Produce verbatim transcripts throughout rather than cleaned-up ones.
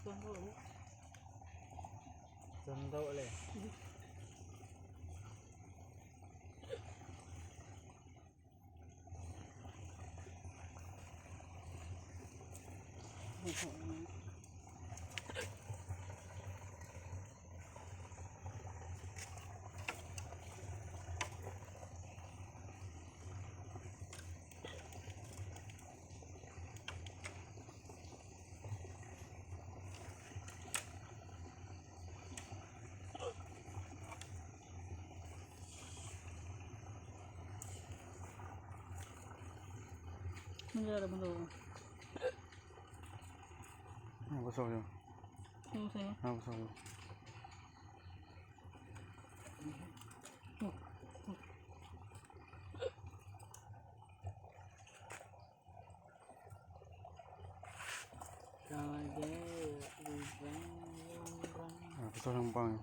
Tunduk lé. Ini ada bentuk. Nah, besar dia. Ini besar. Nah, besar dia. Ah, tu seorang bang.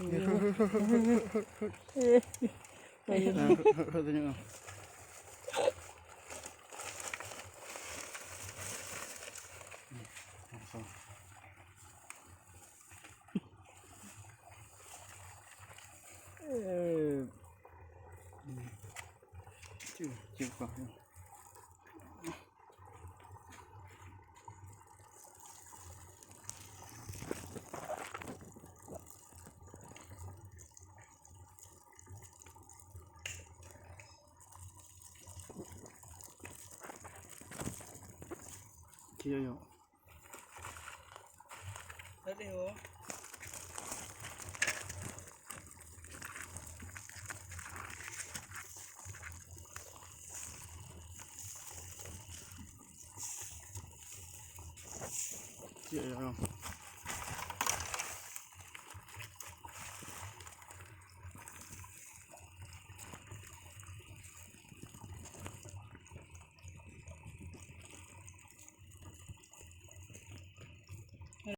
Nah, tunjuk. Eh. Cium, cium kah. Cium, yuk. Ciek ya.